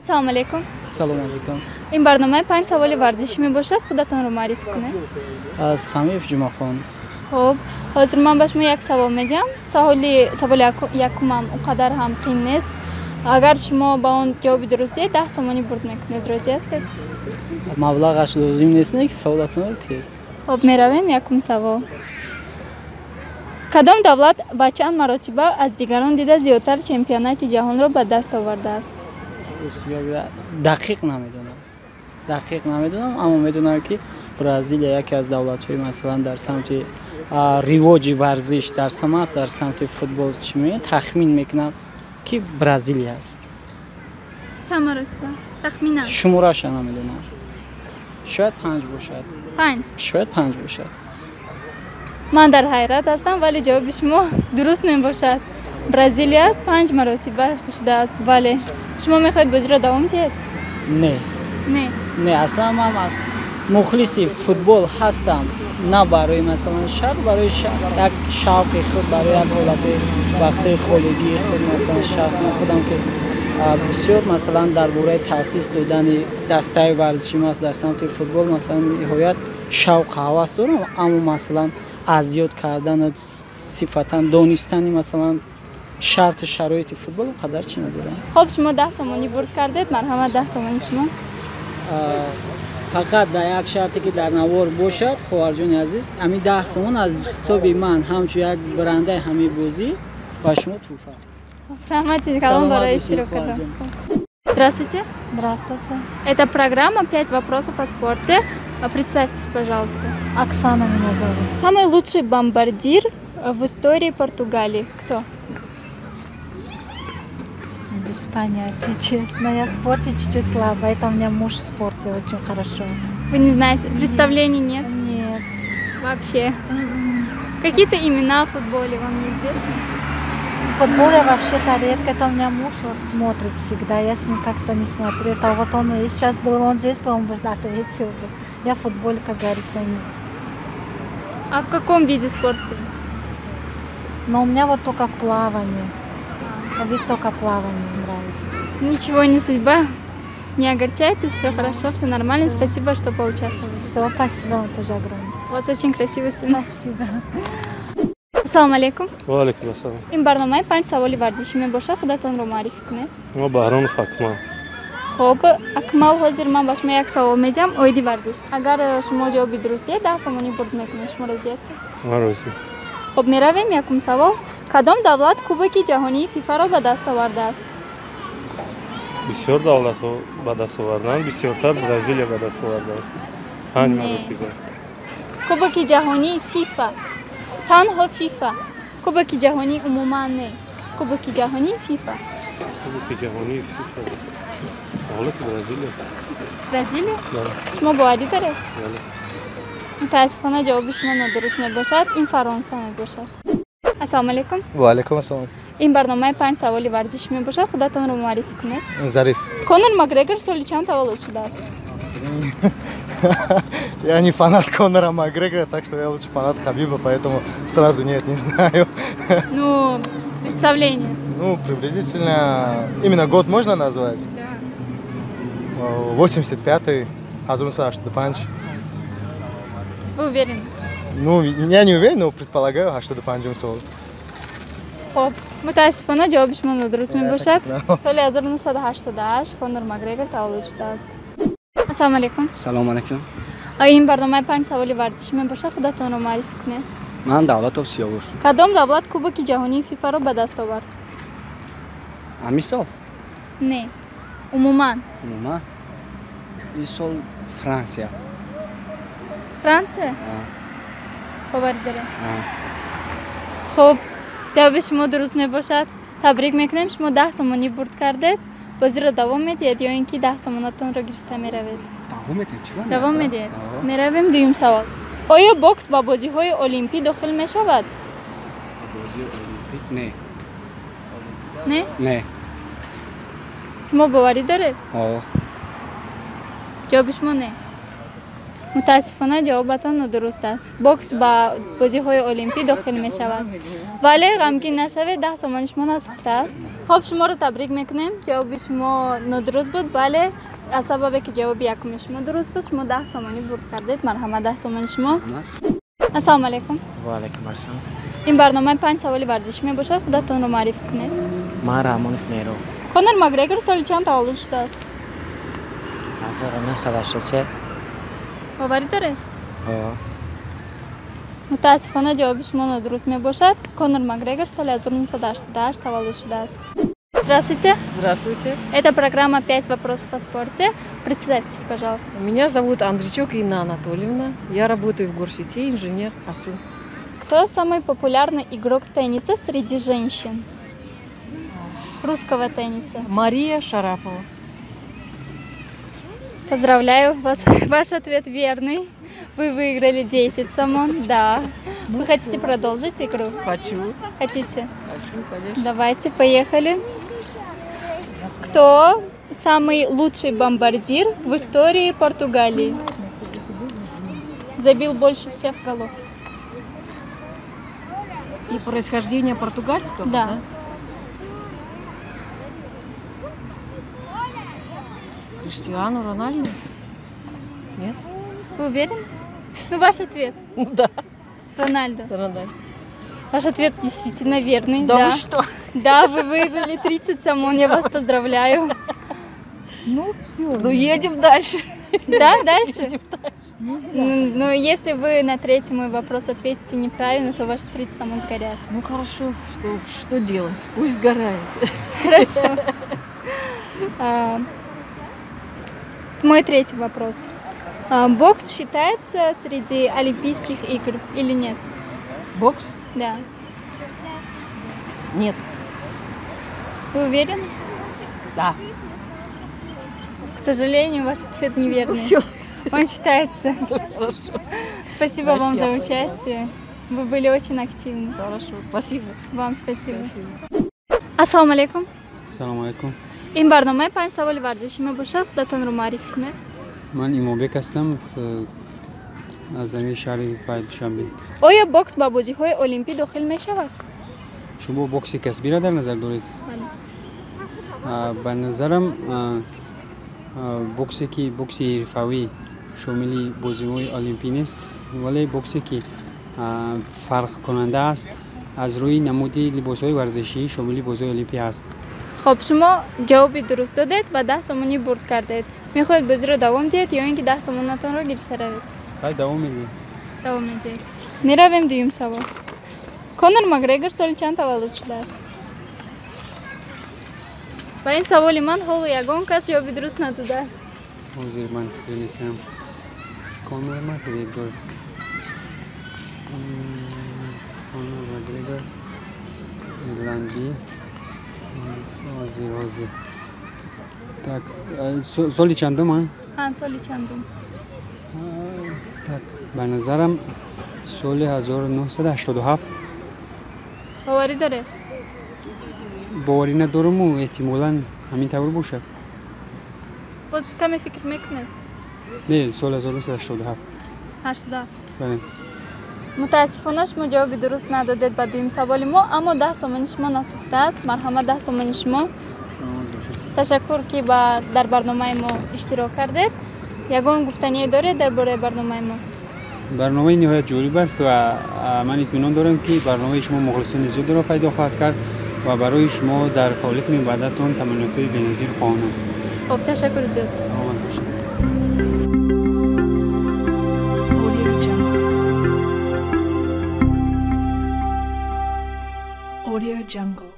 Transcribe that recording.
Салому алейкум. Салому алейкум. Ин барномаи «Панҷ саволи варзишӣ» мебошад. Худатонро муаррифӣ кунед. Самиев Ҷумахон. Хуб, ҳозир ман ба шумо як савол медиҳам. Саволи якумам он қадар ҳам қин нест. Агар шумо ба он ҷавоби дуруст диҳед, 10 сомонӣ бурд мекунед. Розӣ ҳастед? Маблағаш лозим нест, не ки саволатонро диҳед. Хуб, меравем, якум савол: кадом давлат ба чанд маротиба аз дигарон дида зиёдтар чемпионати ҷаҳонро ба даст овардааст? Дақиқ намедонам, дақиқ намедонам, аммо медонам, ки Бразилия яке аз давлатҳои, масалан, дар самти ривоҷи варзиш дар сама аст, дар самти футбол. Чӣ мегӯянд, тахмин мекунам, ки Бразилия аст. Чанд маротиба тахминан? Шумораша намедонам, шояд панҷ бошад. Панҷ? Шояд панҷ бошад. Ман дар ҳайрат ҳастам, вале ҷавоби шумо дуруст мебошад. Бразилия аст, панҷ маротиба шудааст. Бале, шумо мехоҳед бозиро давом диҳед? Не. Не? Не, аслан ман аз мухлиси футбол ҳастам, на барои, масалан, шарт, барои як шавқи худ, барои як ҳолати вақтҳои холигии худ. Масалан, шахсан худам ки бисёр, масалан, дар бораи таъсис додани дастаи варзишӣ мас дар самти футбол, масалан, ниҳоят шавқу ҳавас дорам, аммо, масалан, аз ёд кардану сифатан донистани, масалан, шарту шароити футбол он қадар чӣ надорам. Хуб, шумо 10 сомонӣ бурд кардед. Марҳамат, 10 сомони шумо. Фақат дар як шарте, ки дар навор бошад, хоҳарҷони азиз, ҳамин 10 сомон аз ҳисоби ман ҳамчун як бурандаи ҳамин бозӣ ба шумо тӯҳфа. Раҳмати калон барои иштирок кардан. Здравствуйте. Здравствуйте. Это программа «Пять вопросов о спорте». Представьтесь, пожалуйста. Оксана меня зовут. Самый лучший бомбардир в истории Португалии кто? Без понятия, честно. Я в спорте чуть-чуть слабо. Это у меня муж в спорте очень хорошо. Вы не знаете? Представлений нет? Нет. Вообще? М-м. Какие-то имена в футболе вам неизвестны? Футбол я вообще-то редко. Это у меня муж вот смотрит всегда. Я с ним как-то не смотрю. Это вот он и сейчас был, он здесь был, он бы ответил бы. Я в футболе, как говорится, не. А в каком виде спорта? Но у меня вот только в плавании. Вид только плавание нравится. Ничего, не судьба. Не огорчайтесь, все хорошо, все нормально. Спасибо, что поучаствовали. Все, спасибо вам тоже огромное. У вас очень красивый сын. Спасибо. Ассалому алейкум. Ва алейкум ассалом. Ин барномаи «Панҷ саволи варзишӣ» мебошад. Худатонро муаррифӣ кунед. Мо Баҳронов Акмал. Хуб, Акмал, ҳозир ман ба шумо як савол медиҳам оиди варзиш. Агар шумо ҷавоби дуруст диҳед, 10 сомонӣ бурд мекунед. Шумо розӣ ҳастед? Ман розӣ. Хуб, меравем, якум савол: кадом давлат Кубоки ҷаҳонии ФИФАро ба даст овардааст? Бисёр давлатҳо ба даст оварданд, бисёртар Бразилия ба даст овардааст, панҷ Не. маротиба. Кубоки ҷаҳонии ФИФА, танҳо ФИФА. Кубоки ҷаҳонӣ умуман не, Кубоки ҷаҳонии ФИФА. Кубоки ҷаҳонии ФИФА, ҳолати Бразилия. Бразилия? Бале. Шумо боварӣ доред? Бале. Мутаассифона, ҷавоби шумо нодуруст мебошад. Ин Фаронса мебошад. Ассалому алейкум. Ва алейкум ассалом. Ин барномаи «Панҷ саволи варзишӣ» мебошад. Худатонро муаррифӣ кунед. Зариф. Конор Макгрегор соли чанд таваллуд шудааст? Я не фанат Конора Макгрегора, так что я лучше фанат Хабиба, поэтому сразу нет, не знаю. Ну, представление. Ну, приблизительно. Именно год можно назвать? Да. 85-й, 1985. Вы уверены? Ну, я не уверен, но предполагаю, 85 сол. Хуб, мутаассифона, ҷавоби шумо нодуруст мебошад. Так и знал. Соли 1988 Конор Макгрегор таваллуд шудааст. Ассалому алейкум. Салому алейкум. Ин барномаи «Панҷ саволи варзишӣ» мебошад. Худатонро муаррифӣ кунед. Ман Давлатов Сиёвуш. Кадом давлат Кубоки ҷаҳонии ФИФАро ба даст овард? Ҳамин сол? Не, умуман. Умуман ин сол Франсия. Франсия? А. Боварӣ доред? А. Хуб, ҷавоби шумо дуруст мебошад. Табрик мекунем, шумо 10 сомонӣ бурд кардед. Бозиро давом медиҳед ё ин ки 10 сомонатонро гирифта меравед? Давом медиҳем, чӣ? Давом медиҳед? Меравем, дуюм савол: оё бокс ба бозиҳои олимпӣ дохил мешавад? Бозии олимпӣ не. Не? Не. Шумо боварӣ доред? О. Ҷавоби шумо не. Мутаассифона, ҷавобатон нодуруст аст. Бокс ба бозиҳои олимпӣ дохил мешавад, вале ғамгин нашавед, 10 сомони шумо насӯхтааст. Хоб, шуморо табрик мекунем. Ҷавоби шумо нодуруст буд, вале аз сабабе ки ҷавоби якуми шумо дуруст буд, шумо 10 сомонӣ бурд кардед. Марҳамат, 10 сомони шумо. Ассалому алайкум. Ва алайкум ассалом. Ин барномаи панҷ саволи варзишӣ мебошад. Худатонро муаррифӣ кунед. Ман Раҳмонов Меҳроб. Конор Макгрегор соли чанд таваллуд шудааст? 1983. Боварӣ доред? Ҳо. Мутаассифона, ҷавоби шумо нодуруст мебошад. Конор Макгрегор соли 1988 таваллуд шудааст. Здравствуйте. Здравствуйте. Это программа «Пять вопросов о спорте». Представьтесь, пожалуйста. Меня зовут Андрейчук Инна Анатольевна. Я работаю в горсети, инженер АСУ. Кто самый популярный игрок тенниса среди женщин? Русского тенниса. Мария Шарапова. Поздравляю вас, ваш ответ верный. Вы выиграли 10 сомон. Да. Вы хотите продолжить игру? Хочу. Хотите? Хочу, конечно. Давайте, поехали. Кто самый лучший бомбардир в истории Португалии? Забил больше всех голов. И происхождение португальского? Да. Да? Криштиану Рональду? Нет? Вы уверены? Ну, ваш ответ. Ну, да. Рональдо. Рональдо. Ваш ответ действительно верный. Да, да. Вы что? Да, вы выиграли 30 сомон, я вас поздравляю. Ну, все. Ну, едем дальше. Да, дальше? Едем дальше. Ну, если вы на третий мой вопрос ответите неправильно, то ваши 30 сомон сгорят. Ну, хорошо, что делать? Пусть сгорает. Хорошо. Мой третий вопрос. Бокс считается среди Олимпийских игр или нет? Бокс? Да. Нет. Вы уверены? Да. К сожалению, ваш ответ неверный. Всё. Он считается. Хорошо. Спасибо вам за участие. Вы были очень активны. Хорошо, спасибо. Вам спасибо. Ассалому алайкум. Салому алайкум. Ин барномаи панҷ саволи варзишӣ мебошад. Худатонро муаррифӣ кунед. Ман Имомбек ҳастам, аз замини шаҳри Душанбе. Оё бокс ба бозиҳои олимпӣ дохил мешавад? Шумо бокси касбиро дар назар доред? Бале. Ба назарам, боксе ки бокси ҳирфавӣ шомили бозиҳои олимпӣ нест, вале боксе ки фарқкунанда аст аз рӯи намуди либосҳои варзишӣ, шомили бозиҳои олимпӣ ҳаст. Хоб, шумо ҷавоби дуруст додед ва 10 сомонӣ бурд кардед. Мехоҳед бозиро давом диҳед ё ин ки 10 сомонатонро гирифта равед? Хай, давом медиҳем. Давом медиҳед. Меравем дуюм савол. Конор Макгрегор соли чанд таваллуд шудааст? Ба ин саволи ман ҳоло ягон кас ҷавоби дуруст надодааст. Ҳозир ман фикр мекунам. Конор Макгрегор. Конор Макгрегор ирландӣ. Ҳозир. Так, соли чандум, а? Ҳа, соли чандум. Так, ба назарам соли 1987. Боварӣ доред? Боварӣ надоруму, эҳтимолан ҳамин тавр бошад. Боз каме фикр мекунед? Не, соли 1987. 87. Бале. Мутаассифона, шумо ҷавоби дуруст надодед ба дуюм саволи мо, аммо 10 сомони шумо насӯхтааст. Марҳамат, 10 сомони шумо. Ташаккур, ки дар барномаи мо иштирок кардед. Ягон гуфтание доред дар бораи барномаи мо? Барномаи ниҳоят ҷолиб аст ва ман итминон дорам, ки барномаи шумо мухлисони зиёдеро пайдо хоҳад кард ва барои шумо дар фаъолияти минбаъдатон таманниётҳои беназир хоҳонам. Хоб, ташаккур зиёд. Саломат бошед. Audio Jungle. Audio Jungle.